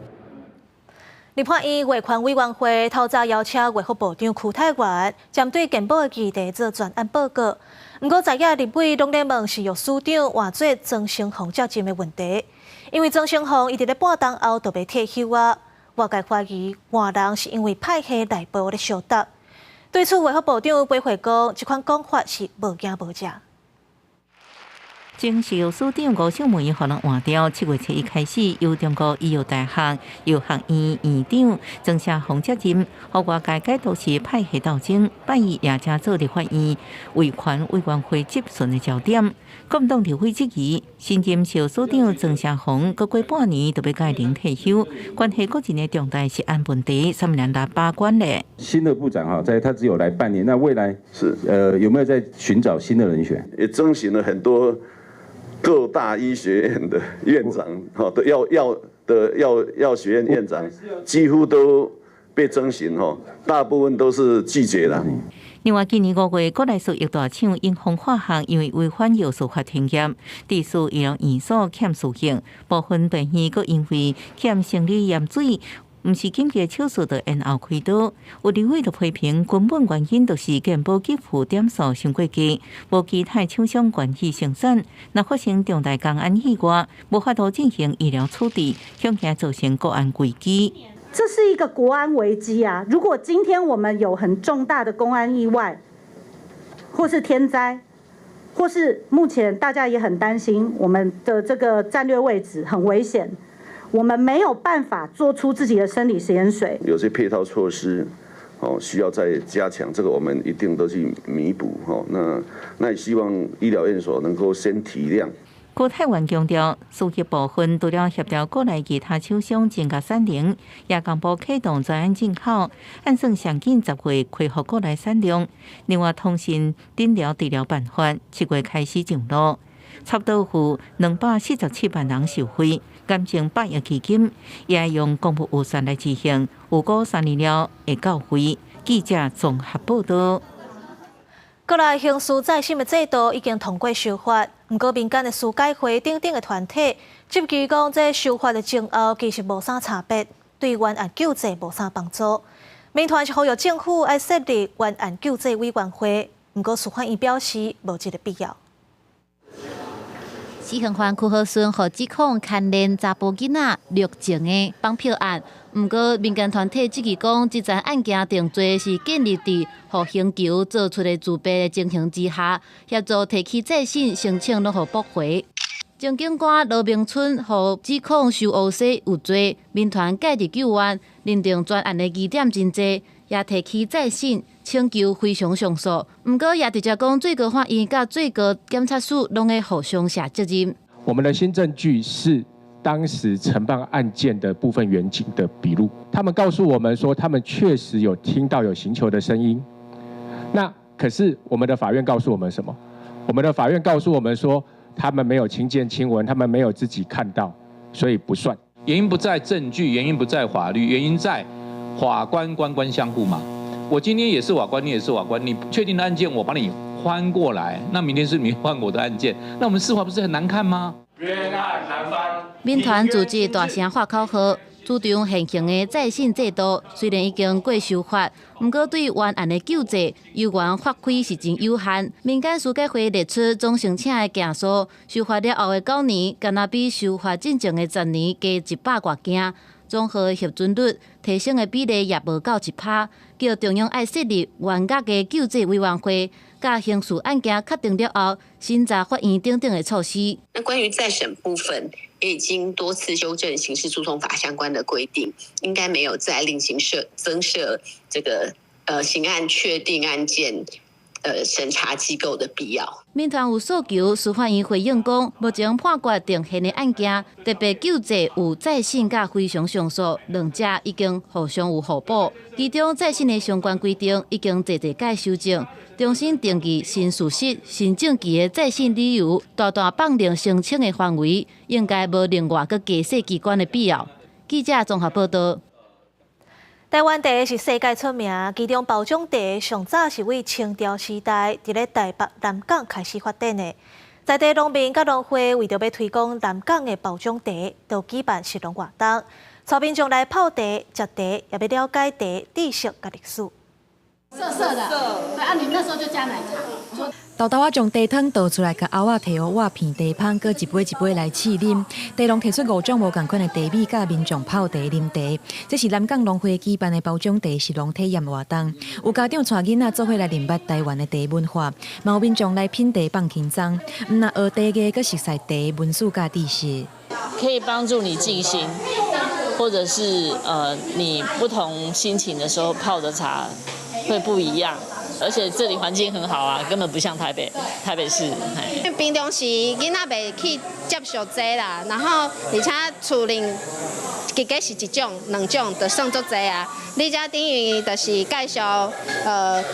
Speaker 1: 立法院衛權委員會透早邀請衛福部長邱泰源，針對健保的議題做專案報告。毋過在野立委攏咧問食藥署長換做莊勝鴻接任的問題，因為莊勝鴻伊佇咧半冬後就欲退休啊，外界懷疑換人是因為派系內部咧相鬥。對此，衛福部長回回講，這款講法是無根無據。
Speaker 4: 前食藥署長吳秀梅予人換掉，7月初一開始，由中國醫藥大學藥學院院長莊勝鴻接任，予外界解讀是派系鬥爭，拜一也成做立法院衛權委員會質詢的焦點。國民黨立委質疑，新任食藥署長莊勝鴻，閣過半年就欲屆齡退休，關係個人的重大食安問題，啥物人來把關咧？
Speaker 29: 新的部長哈，在他只有來半年，那未來是有沒有在尋找新的人選？
Speaker 30: 也徵詢了很多各大醫學院的院長，哈，的藥藥的藥藥學院院長，幾乎都被徵詢，哈，大部分都是拒絕了。
Speaker 4: 另外，今年5月，國內數億大廠永豐化學因為違反藥事法停業，致使醫療院所欠輸血，部分病院閣因為欠生理鹽水，毋是緊急手術就延後開刀。有立委就批評，根本原因就是健保給付點數傷過低，無其他廠商願意生產，若發生重大工安意外，無法度進行醫療處置，恐驚造成國安危機。
Speaker 2: 這是一個國安危機啊！如果今天我們有很重大的工安意外，或是天災，或是目前大家也很擔心我們的這個戰略位置很危險，我們沒有辦法做出自己的生理食鹽水。
Speaker 30: 有些配套措施，哦，需要再加強，這個我們一定都去彌補。哈，那也希望醫療院所能夠先體諒。
Speaker 4: 郭泰源強調，輸血部分除了協調國內其他廠商增加產能，也公布啟動專案進口，按算上緊10月恢復國內產量。另外，通訊診療治療辦法7月開始上路，差不多有247萬人受惠，減成100億基金，也用公布預算來執行，預估3年了會到位。記者綜合報道。
Speaker 1: 國內刑事再審的制度已經通過修法，毋過民間的司改會等等的團體，質疑講這修法的前後其實無啥差別，對冤案救濟無啥幫助。民團是呼籲政府愛設立冤案救濟委員會，毋過司法院表示無這個必要。
Speaker 18: 死刑犯區予順予指控牽連查埔囡仔虐情的綁票案，毋過民間團體質疑講，這樁案件定罪是建立佇予刑求做出的自白的情形之下，協助提起再審申請攏予駁回。前警官羅明春予指控收烏紗有罪，民團介入救援，認定全案的疑點真濟，也提起再審請求非常上訴。毋過也直接講，最高法院佮最高檢察署攏會互相卸責任。
Speaker 11: 我們的新證據是當時承辦案件的部分員警的筆錄，他們告訴我們說，他們確實有聽到有刑求的聲音。那可是我們的法院告訴我們什麼？我們的法院告訴我們說，他們沒有親見親聞，他們沒有自己看到，所以不算。
Speaker 12: 原因不在證據，原因不在法律，原因在法官官官相護嘛。我今天也是法官，你也是法官，你確定的案件我幫你翻過來，那明天是你換我的案件，那我們司法不是很難看嗎？
Speaker 10: 冤案難翻。
Speaker 18: 民團組織大聲喊口號，主張現行的再審制度雖然已經過修法，毋過對冤案的救濟猶原發揮是真有限。民間司改會列出總申請的件數，修法了後的9年，敢若比修法進前的10年加100外件，綜合核准率提升的比例也無到1%，叫中央愛設立員額的救濟委員會，佮刑事案件確定了後，審查法院等等的措施。
Speaker 13: 那關於再審部分，也已經多次修正刑事訴訟法相關的規定，應該沒有再另行設增設這個刑案確定案件審查機構的必要。
Speaker 18: 民團有訴求，司法院回應講，目前判決定刑的案件，特別救濟有再審佮非常上訴，兩者已經互相有互補。其中再審的相關規定已經濟濟改修正，重新定義新事實、新證據的再審理由，大大放寬申請的範圍，應該無另外閣加設機關的必要。記者綜合報道。
Speaker 1: 台灣茶是世界出名，其中包種茶上早是為清朝時代佇咧台北南港開始發展的。在地農民佮農會為著欲推廣南港的包種茶，就舉辦食農活動，帶民眾來泡茶、食茶，也欲了解茶知識佮歷史。
Speaker 7: 澀澀的，對啊，你那時候就加奶茶。
Speaker 15: 沓沓仔將茶湯倒出來，共甌仔提予碗片茶芳，閣一杯一杯來試啉。茶農提出五種無仝款的茶米，佮民眾泡茶啉茶。這是南港農會舉辦的包種茶食農體驗活動，有家長帶囡仔做伙來認捌台灣的茶文化，嘛有民眾來品茶放輕鬆，毋但學茶藝，閣熟悉茶文史佮知識。
Speaker 16: 可以幫助你靜心，或者是你不同心情的時候泡的茶會不一樣。而且這裡環境很好啊，根本不像台北，台北市。
Speaker 17: 平常時囡仔袂去接觸這啦，然後而且厝裡其實是一種、兩種，就算足濟啊。你這等於就是介紹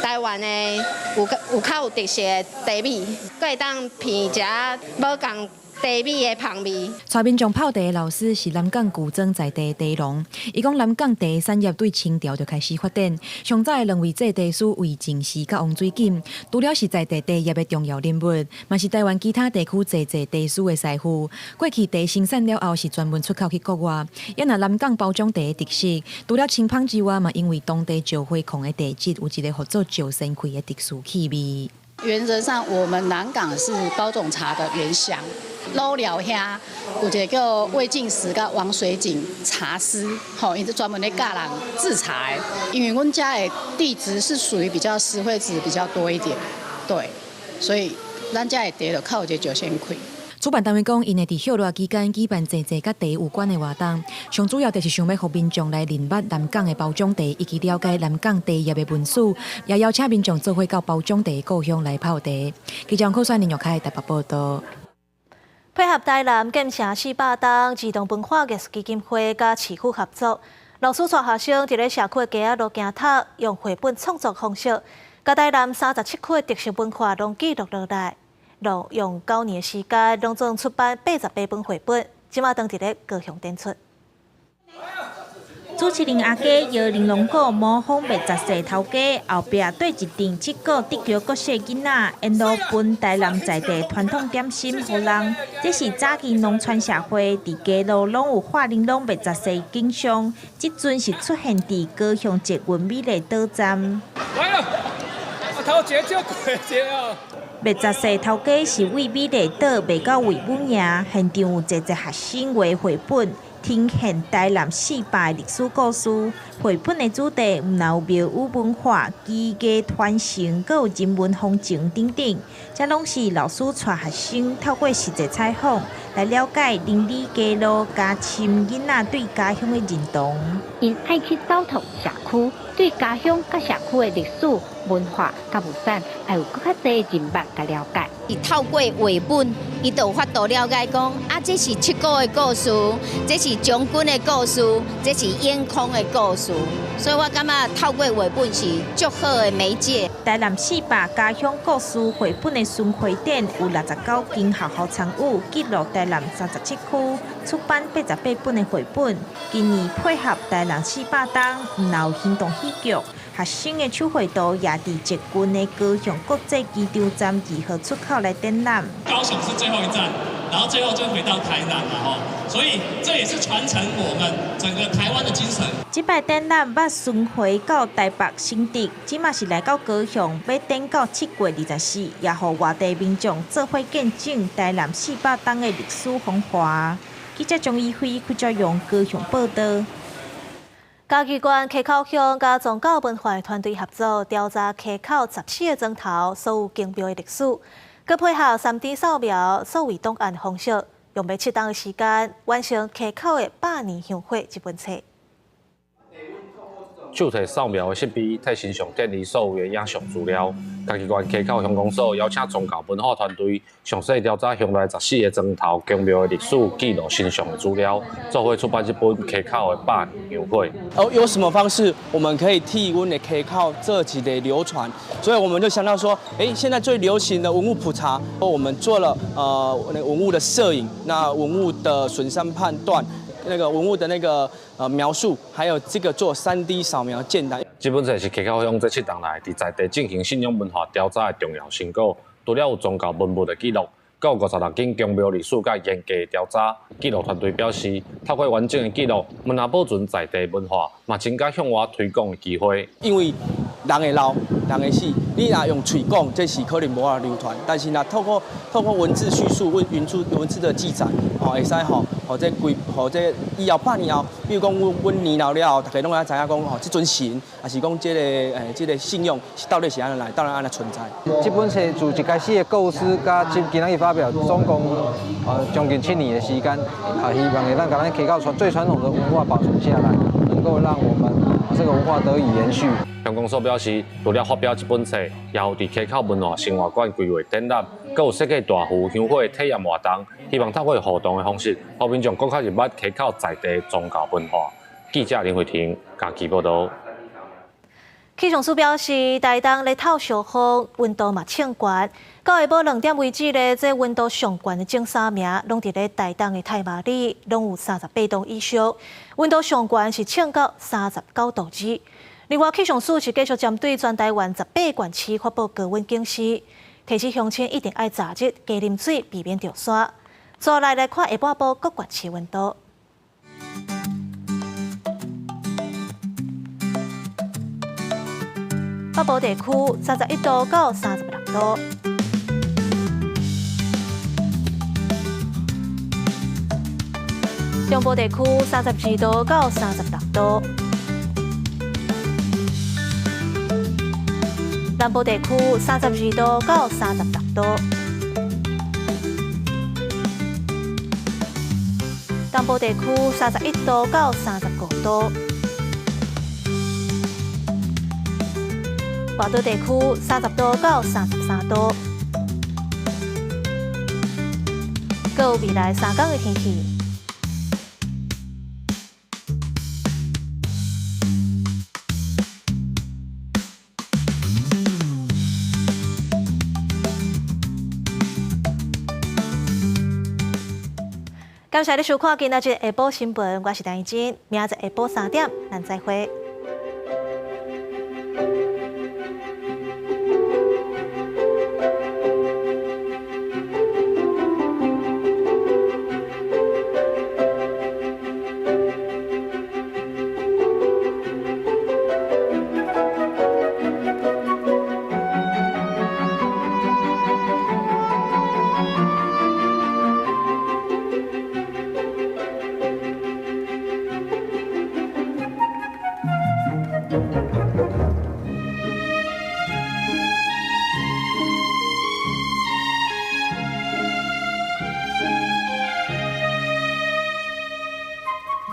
Speaker 17: 台灣的有較有特色的茶米，閣會當品一下無仝茶米的芳味。
Speaker 15: 帶民眾泡茶的老師是南港舊莊在地茶農，伊講南港茶產業對清朝就開始發展，上早的兩位製茶師魏靜時佮王水錦，除了是在地茶業的重要人物，嘛是台灣其他地區濟濟茶師的師傅。過去茶生產了後是專門出口去國外，也若南港包種茶的特色，除了清芳之外，嘛因為當地石灰礦的地質有一个號做石仙氣的特殊氣味。
Speaker 3: 原則上，我們南港是包種茶的原鄉。老寮兄有一个叫魏靜時佮王水錦茶師，吼，伊是專門咧教人製茶的。因為阮遮的地質是屬於比較石灰質比較多一點，對，所以咱遮的茶就較有這個石仙氣。
Speaker 15: 主辦單位講，𪜶會佇歇熱期間舉辦濟濟佮茶有關的活動，上主要就是想欲予民眾來認捌南港的包種茶，以及了解南港茶葉的文史，也邀請民眾做伙到包種茶的故鄉來泡茶。記者柯選林玉凱台北報道。
Speaker 1: 配合台南建城400冬兒童文化藝術基金會佮市府合作，老師帶學生佇咧社區的街仔路行讀，用繪本創作方式，共台南37區的特色文化攏記錄落來。用9年時間，攏總出版88本繪本，這馬當佇咧高雄展出。
Speaker 5: 主持人阿佳搖玲瓏鼓模仿麥雜世頭家，後壁綴一陣七個得著國細囡仔，沿路分台南在地傳統點心予人。這是早期農村社會佇街路攏有畫玲瓏麥雜世景象，這陣是出現佇高雄捷運美麗島站。
Speaker 6: 來了，頭前就過節哦。
Speaker 5: 麥雜世頭家是為美麗島賣到衛武營，現場有濟濟學生畫繪本，呈現台南400歷史故事。繪本的主題毋但有廟宇文化、技藝傳承，閣有人文風情等等，這攏是老師帶學生透過實際採訪來了解鄰里街路加深囡仔對家鄉的認同。
Speaker 19: 𪜶愛去走透社區，對家鄉佮社區的歷史文化佮物產，愛有閣較濟認捌佮了解。
Speaker 17: 伊透過繪本，伊就有法度了解講，啊，這是七股的故事，這是將軍的故事，這是永康的故事。所以我感覺透過繪本是足好的媒介。
Speaker 5: 台南400家鄉故事繪本的巡迴展有69間學校參與，記錄台南37區，出版88本的繪本。今年配合台南400冬，毋但有行動戲劇，學生的手繪圖也佇捷運的高雄國際機場站2號出口來展覽。
Speaker 20: 高雄是最後一站，然後最後就回到台南了吼，所以這也是傳承我們整個台灣的精神。
Speaker 5: 這擺展覽捌巡迴到台北、新竹，這馬是來到高雄，欲展到7月24，也予外地民眾做伙見證台南400冬的歷史風華。記者張怡輝、屈家勇高雄報道。
Speaker 1: 嘉義縣溪口鄉佮宗教文化團隊合作，調查溪口14個莊頭所有宮廟的歷史，閣配合3D 掃描數位檔案方式，用欲7冬的時間完成溪口的百年香火這本冊。
Speaker 21: 手提掃描的設備，替身上建立所有的影像資料。嘉義縣溪口鄉公所邀請宗教文化團隊，詳細調查鄉內14個莊頭宮廟的歷史，記錄身上的資料，做伙出版這本溪口的百年香火。
Speaker 22: 哦，有什麼方式我們可以替阮的溪口做一個流傳？所以我們就想到說，哎，現在最流行的文物普查，我們做了那個文物的攝影，那文物的損傷判斷。那個文物的那個描述，還有這個做3D 掃描建檔。
Speaker 21: 這本冊是溪口鄉這7冬來佇在地進行信仰文化調查的重要成果。除了有宗教文物的記錄，閣有56間宮廟歷史佮沿革調查。記錄團隊表示，透過完整的記錄，毋但保存在地文化，嘛增加向外推廣的機會。
Speaker 22: 因為人會老，人會死，你若用喙講，這是可能無法流傳。但是若透過文字敘述、文字的記載，吼，會使吼，予這規，予這以後百年後，比如講阮年老了後，大家攏會知影講，吼，這尊神，抑是講這個信仰到底是按怎來，到底按怎存在。
Speaker 23: 這本冊自一開始的構思，佮今仔日發表，總共將近7年的時間，啊，希望會當共咱溪口傳最傳統的文化保存下來，能夠讓我們這個文化得以延續。
Speaker 21: 鄉公所表示，除了發表這本冊，也有佇溪口文化生活館規劃展覽，閣有設計大幅香火體驗活動，希望透過互動的方式，予民眾閣較認捌溪口在地宗教文化。記者林慧婷嘉義報道。
Speaker 1: 氣象署表示，台東咧透燒風，溫度嘛衝懸。到下晡2點為止咧，這溫度上懸的前三名，攏佇咧台東的太麻里，攏有38度以上。溫度上懸是衝到39.2度。另外，氣象署是繼續針對全台灣18縣市發布高溫警示，提醒鄉親一定愛早日加啉水，避免著沙。再來來看下半晡各縣市溫度。北部地區31度到36度，中部地區32度到36度，南部地區32度到36度，東部地區31度到35度。外島地區30度到33度，閣有未來3天的天氣。感謝你收看今仔日下晡新聞，我是陳怡真，明仔載下晡3點，咱再會。